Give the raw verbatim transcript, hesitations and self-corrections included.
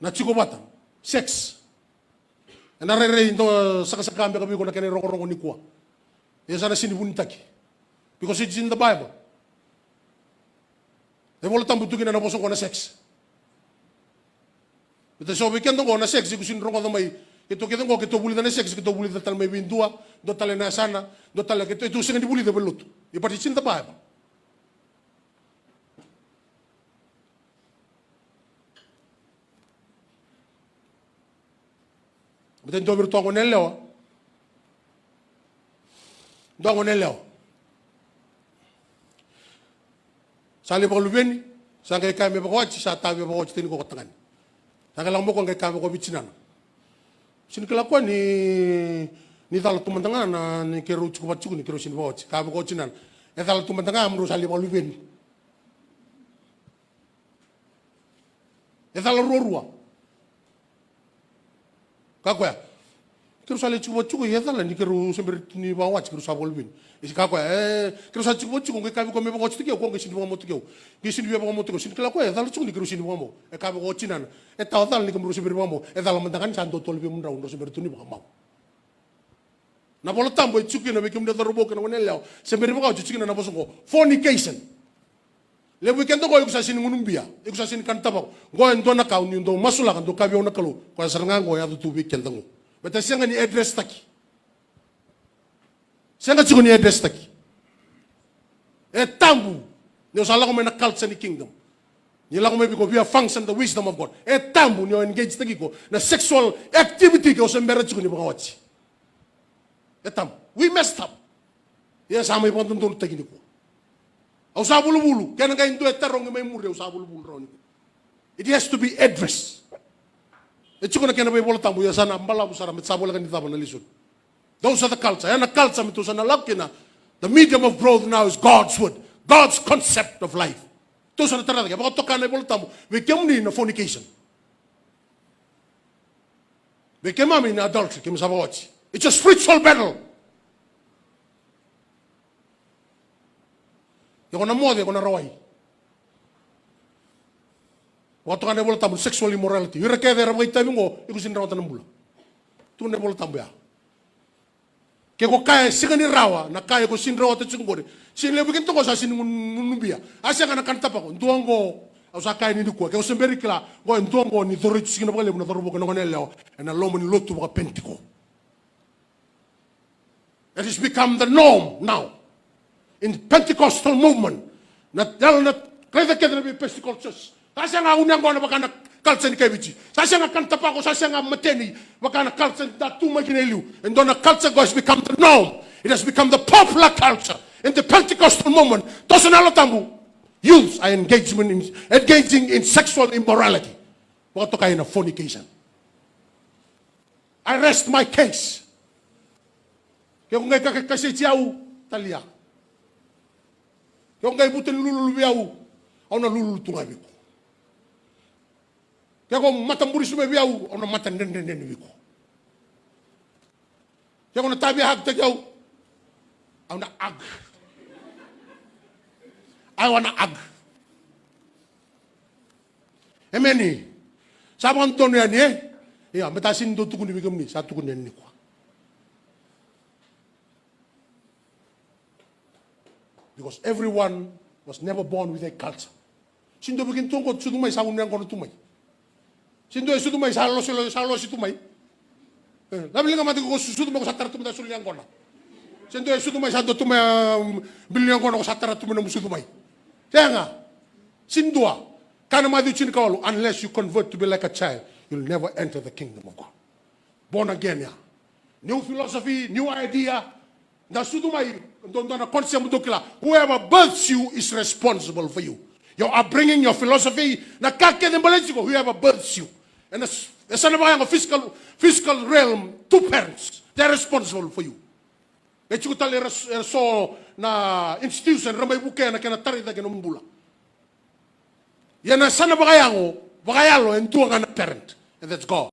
Na tiko vata, sex. Ena rairai dau sakasaka beka vei iko na kena irogorogo nikua. Ia sa na sega ni vunitaki. Because it's in the Bible. E Vola Tabu tu kina na vosa oqo na sex. Baleta so vei keda oqo na sex, iko sega ni rogoca mai. Keitou kece oqo, keitou vulica na sex, keitou vulica tale mai vei dua, dua tale na yasana, dua tale keitou, keitou sega ni vulica vei lotu. Ia, but it's in the Bible. Baleta dua vei iratou gone yalewa. Dua gone yalewa. Sa lai vakaluveni, sa qai kaya me vakawati, sa tavi vakawati tani ko tagane. Sa qai lako mai ko qai kaya vaka vei tinana. Sega ni kila koya ni, ni cala tu mada ga na, ni keirau tiko vata tiko ni keirau sega ni vakawati. Kaya vaka o tinana. E cala tu mada ga, mo drau sa lai vakaluveni. E cala ruarua. Kaya koya, keirau sa lai tiko vata tiko, e cala ni keirau se bera ni vakawati, keirau sa vakaluveni. E kaya koya, e, keirau sa tiko vata tiko, qai kaya vei koya me vakawatitaki au, koya qai sega ni vakamau taki au. Qai sega ni via vakamau taki au, sega ni kila koya, e cala tiko ni keirau sega ni vakamau. E kaya vaka o tinana, e tawa cala ni keirau se bera ni vakamau. E cala mada ga ni sa dua tolu vei kemudrau, drau se bera tu ni vakamau. Na Vola Tabu e tiko kina vei kemuni na cauravou kei na gone yalewa, se bera ni vakawati, e tiko kina na vosa oqo, fornication. Levu vei keda oqo, iko sa sega ni gunu bia, iko sa sega ni kana tavako. Oqo e dua na ka o ni dau masulaka, dau kaya vei au na Kalou, koya sara ga oqo e yaco tu vei keda oqo. Baleta sega ni address taki. Sega tiko ni address taki. E tabu ni o sa lako mai na culture ni kingdom. Ni lako mai vei iko via function the wisdom of God. E tabu ni o engage taki iko na sexual activity ke o se bera tiko ni vakawati. E tabu. We messed up. Ia sa mai vakadodonutaki nikua. Au sa vuluvulu. Kena qai dua e tarogi mai muri, au sa vuluvulu rawa nikua. It has to be addressed. E tiko na kena vaiVola Tabu, ia sa na balavu sara me sa voleka ni cava na lesoni. Those are the culture. Ia na culture me tou sa na lako kina. The medium of growth now is God's word. God's concept of life. Tou sa na tara cake. Vakatoka na iVola Tabu vei kemuni na fornication. Vei keimami na adultery, keimami sa vakawati. It's a spiritual battle. Iko na moce, iko na rawai. Vakatoka na iVola Tabu, sexual immorality. Ira kece era vakaitavi oqo, iko sega ni rawata na bula. Tukuna na iVola Tabu ya. Ke ko kaya e sega ni rawa na ka iko sega ni rawata tiko qori. Sega ni levu vei keda toka sa sega ni gunu, gunu bia. A sega na kana tapako. Dua oqo, au sa kaya ni nikua. Ke ko se bera ni kila, oqo e dua oqo ni coro tiko kina vakalevu na cauravou kei na gone yalewa ena loma ni lotu vakaPenitiko. It has become the norm now. In Pentecostal movement, na yalo na raica kece na vei Pentecostal church. Sa sega ga ni yaqona vaka na culture ni kai Viti. Sa sega ga kana tapako, sa sega ga mateni vaka na culture da tu mai kina e liu. E dua na culture qo has become the norm. It has become the popular culture in the Pentecostal movement. Toso na Yalo Tabu. Youths are engagement in, engaging in sexual immorality. Vakatokai na fornication. I rest my case. Ke ko qai ka, ka, kaseti au, talia. Ke ko qai vuta ni lululu vei au, au na lululu tu ga vei iko. Ke ko mata burisume vei au, au na mata dredredre vei iko. Ke ko na tavia hug taki au, au na hug. I wanna hug. Emeni. Sa vakadodonu yani, e? Ia, me ta sega ni dau tukuni vei kemuni, sa tukuni yani nikua. Because everyone was never born with a culture. Sega ni dua vei kemuni tu qo sucu mai sa gunu yaqona tu mai. Sega ni dua e sucu mai sa losi, losi, sa losi tu mai. E, laveliga mada ko su-, sucu mai ko sa tara tu mai na sulu ni yaqona. Sega ni dua e sucu mai sa dua tu mai, um, bilo ni yaqona ko sa tara tu mai na nomu sucu mai. Sega. Sega ni dua. Kaya na Maciu tinikawalu, unless you convert to be like a child, you'll never enter the kingdom of God. Born again ya. New philosophy, new idea. Da sucu mai, dua, dua na concept mo dou kila. Whoever births you is responsible for you. Your upbringing, your philosophy, na ka kece e baleti iko, whoever births you. Ena s-, e sa na vakayago physical, physical realm, two parents, they're responsible for you. E tiko tale era s-, era so na institution, era mai vukea na kena tarai cake na nomu bula. Ia na yasana vakayago, vakayalo, e dua ga na parent, and that's God.